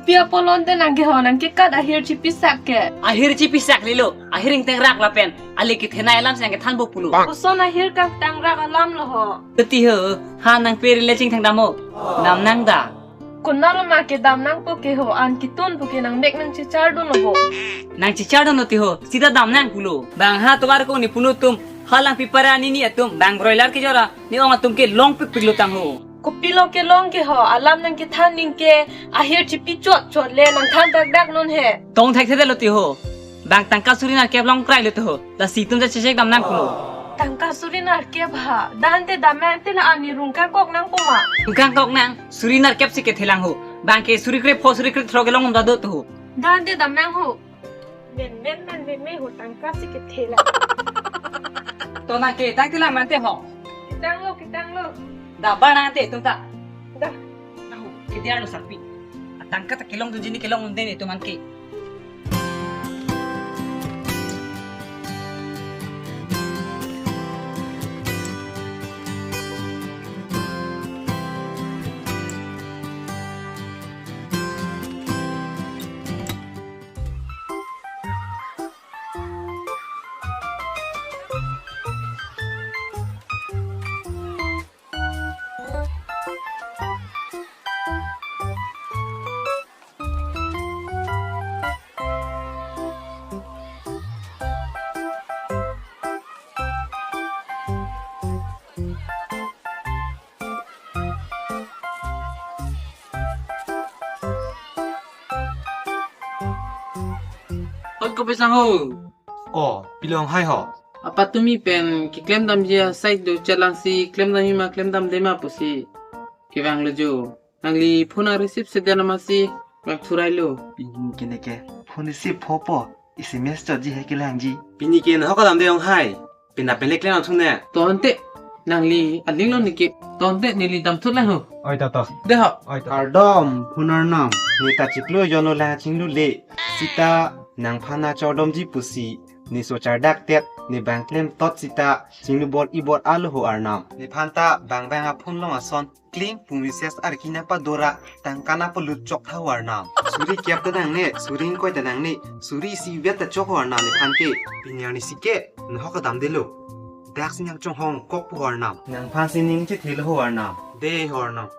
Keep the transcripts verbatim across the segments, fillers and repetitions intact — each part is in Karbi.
Pi apot lonte nang ke ho, nang ke kat ahir chipisak ke. Ahir chipisak lelo, ahir ingtangrak lapen ale kethenei alam si nang kethanpo pulo. Koson ahir kangtangrak alam lo ho. Teti ho, ha nang peri le chingthang dam ho. Dam nang da. Konat lo ma ke dam nangpo ke ho, an kitun pu ke nang mek nang chichardun lo ho. Nang chichardun lo ti ho, sita dam nang pulo. Bang ha tovar ko ni punu tum, ha Langpi para ni ni atum, bang broiler kejor a, ni ong atum ke longpikpik lo tang ho. Kopilo kelong ke ho, alam nang kethan ning ke, ahir chipi chot chot le, nang than dak dak non he. Tong thek thede lo ti ho. Bang tangka suri nerkep longkrai lo ti ho. Lasi itum ta chechek dam nang pulo. Tangka suri nerkep ha. Dante dam nang te la ani rungkang kok nangpo ma. Rungkang kok nang, suri nerkep si kethelang ho. Bang ke suri krepho suri krethro kelong um ta do ti ho. Dante dam nang ho. Men men men men me ho, tangka si kethelang. To nang ke tang thelang mante ho. Ketang lo, ketang lo. Da ba nang te tum ta. Da. Nahu, kedia lo sarpi. Atangka ta kelongdunji ni kelongdunde ne tum an ke. Oi, kopisa ho? O, pilo Onghai ho? Apatumi pen keklem damji asai do, chelangsi klem damji ma klem damde ma pusi kevang lo jo. Nangli phone receive sedan amatsi vang thurai lo. Pini ke ne ke phone receive phopo, S M S chotji he kelangji. Pini ke nahok damde Onghai. Pina pen le klem nang thu ne. To ante, nangli aling lo ne ke. To ante, neli dam thut lang ho. Oi ta to. De ho. Oi ta. Kardom, phone arnam. Ne ta chiklo jon lo la chinglu le. Sita nangphan nachordomji pusi ne so chardak tet, ne bang klem tot sita chinglu bor i bor alo ho arnam. Nephan ta bang bang aphone long ason kling pung recharge arki nangpadora, tangka nangpalut chok tha ho arnam. Suri kep ta nangne, suri ingkoi ta nangne, suri isi vet ta chok ho arnam nephan ke. Pini arnisi ke nahok damde lo. Dak si nangchonghong kok pu ho arnam. Nangphan si ning chethelo ho arnam. De ho arnam.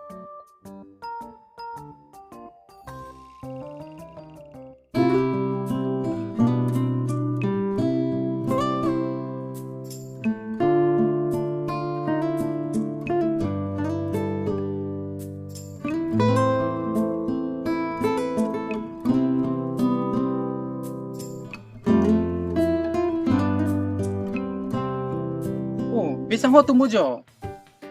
Oh, Bisang ho atum jo.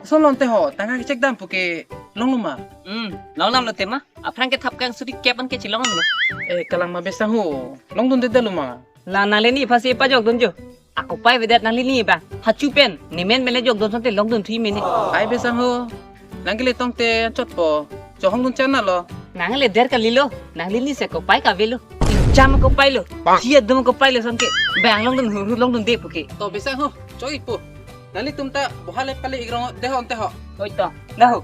Koson lonte ho, tangka kechek dam puke longlo ma? Hmm, longdam lo tema. Aphrang kethap kang suri kep an ke chilong lo. Eh, kalang ma Bisang ho. Longdunde lo ma? La nanglini aphansi pajokdun jo. Akopai avedet nanglini ba. Hachu pen, ne men mele jokdun asonte longdun thu mene. Ai Bisang ho. Nang kele tongte chotpo. Chohongdun chana lo. Nang le der kalilo. Nanglini si akopai kavelo. Incham akopai lo. Thi adum akopai lo ason ke. Bang longdun hu hu longdunde puke. To Bisang ho. Choi po. Nanglitum ta bohale pale igrong de ho ante ho. Oi to. Nahu.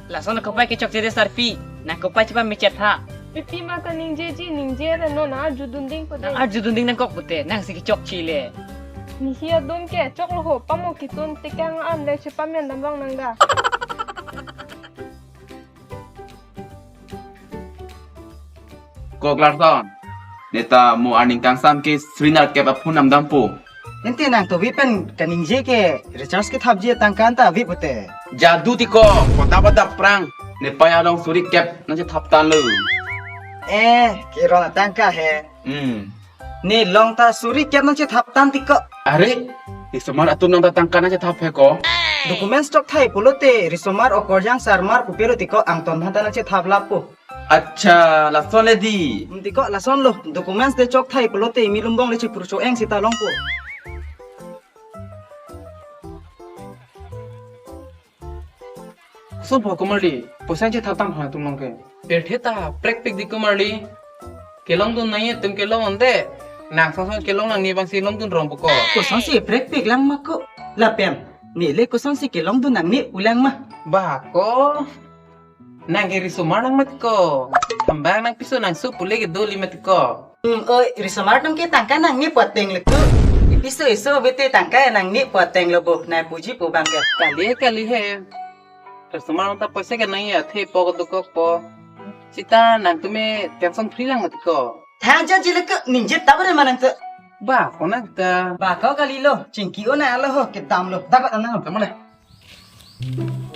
Lason akopai kechokche de sarpi. Nang akopai chepa mechet ha. Pipi ma kaningjeji, ningje re non arjudun ding po de. Nang arjudun ding nangkok pute, nangsi kechokche le. Nehi adum ke choklo ho, pamo kitun tekang an le chepamen dam long nang da. Kok Larson, ne ta mo arning kangsam ke suri nerkep aphone namdampo. Ante nang to vi pen kaningje ke recharge kethapji atangka an ta vi pute. Jadu ti ko, kota pada prang, ne paya along suri kep nangchethap tan lo. Eh, keron atangka he. Hmm. Ne long ta suri kep nangchethap tan ti ko. Are, risomar atum along ta tangka nangchethap he ko. Documents chok thai pulote, risomar okorjang sarmar pupelo ti ko, angton aphan ta nangchethap lapo. Accha, lason le di. Hmm, ti ko lason lo, documents de chok thai pulote, mi lumbong le chipru cho-eng sita longpo. Koson po komarli, poisa chethap tang ha atum along ke. Pirthe ta prekpik di komarli. Kelongdun nangji atum kelong unde. Nang song song kelong nangji abangsi longdun rong po ko. Kosonsi prekpik lang ma ko. Lapen Ne le kosonsi kelongdun nangne pulang ma? Ba ko. Nang ke risomar nang mati ko. Thambang nangpiso nangso pule ke doli mati ko. Hmm, oi, risomar atum ke tangka nangne pu ateng le ko. Ipiso iso bete tangka nangne pu ateng lo bo. Nai puji pu abang ke. Kali he, kali he. Risomar atum ta poisa ke nangji athe po kedokok po. Sita nangtum me tension free lang mati ko. Tha ja ji le ko, ningje tabore ma nang to. Ba ko nang ta. Ba ko kali lo, chingki o na alo ho, kedam lo. Dapat anang. Tama le.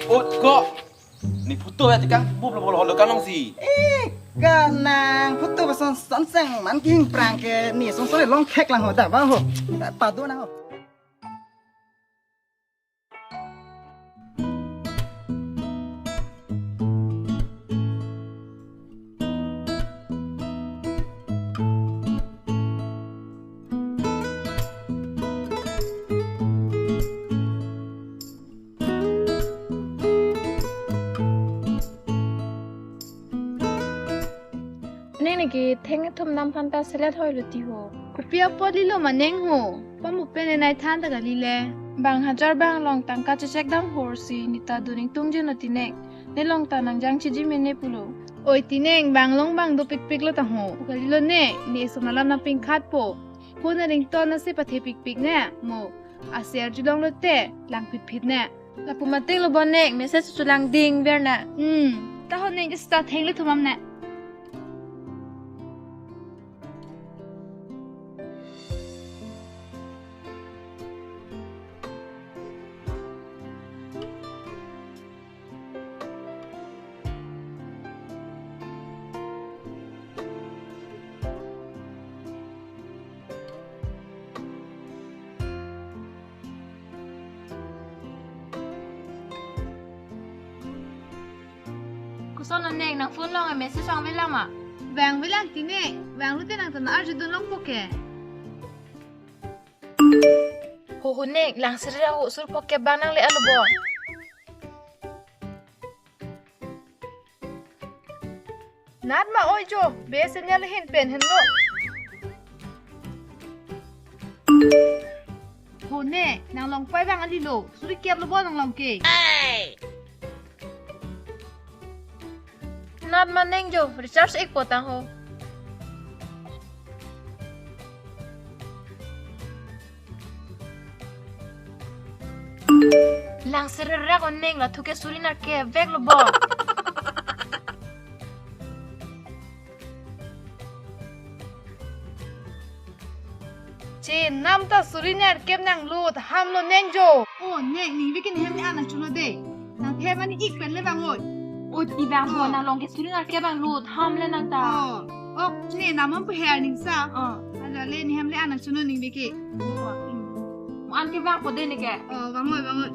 Ut ko. Ne photo ya tikang bup lo bolo lo kanong si. Eh, kanang photo ba son son sang man king prang ke ne son son long khek lang ho da ba ho. Da pado na ho. Neng ne ke theng athum nam aphan ta selet hoi lo ti ho. Kopi apot lilo ma neng ho. Pamu pen ne nai than ta kali le. Bang hajar bang along tangka chechek dam hor si ne ta doning tung jeno ti neng. Ne along ta nang jang chiji mene pulo. Oi ti neng, bang long bang dopikpik lo ta ho. Kali lo ne, ne eson alam nangpingkhat po. Phone aringtone si pathe pikpik ne mo. Ase arjulong lote lang phitphit ne. Lapu mateng lo bo neng, message chulang ding ver na. Hmm, ta ho neng just ta theng le thumam ne. Koson nang neng, nang phone along message vangve lang ma? Vangve lang ti neng, vanglote nang ta nang arjudun longpo ke. Ho ho neng, lang siri ra ho sur phok kep bang nang le alo bon. Nat ma oi jo, B S N L ahin pen henlo. Ho ne, nang long pai bang ali lo, suri kep lo bo nang long ke. Nat ma neng jo, recharge ik potang ho. Lang siri ra ko neng, la thu ke suri nerkep vek lo bo. Che, nam ta suri nerkep nang lut, ham lo neng jo. O, neng, ning veke ne hem le an nang chulo de. Nang the mani ik pen le bang oi. O, ti bang ho, o, nang long ke suri nerkep bang lut, ham le nang ta. O, ok, ne nam am pe her ning sa. O. Ala le ne hem le an nang chulo ning veke. O, an ke bang po de ne ke. O, bang oi, bang oi.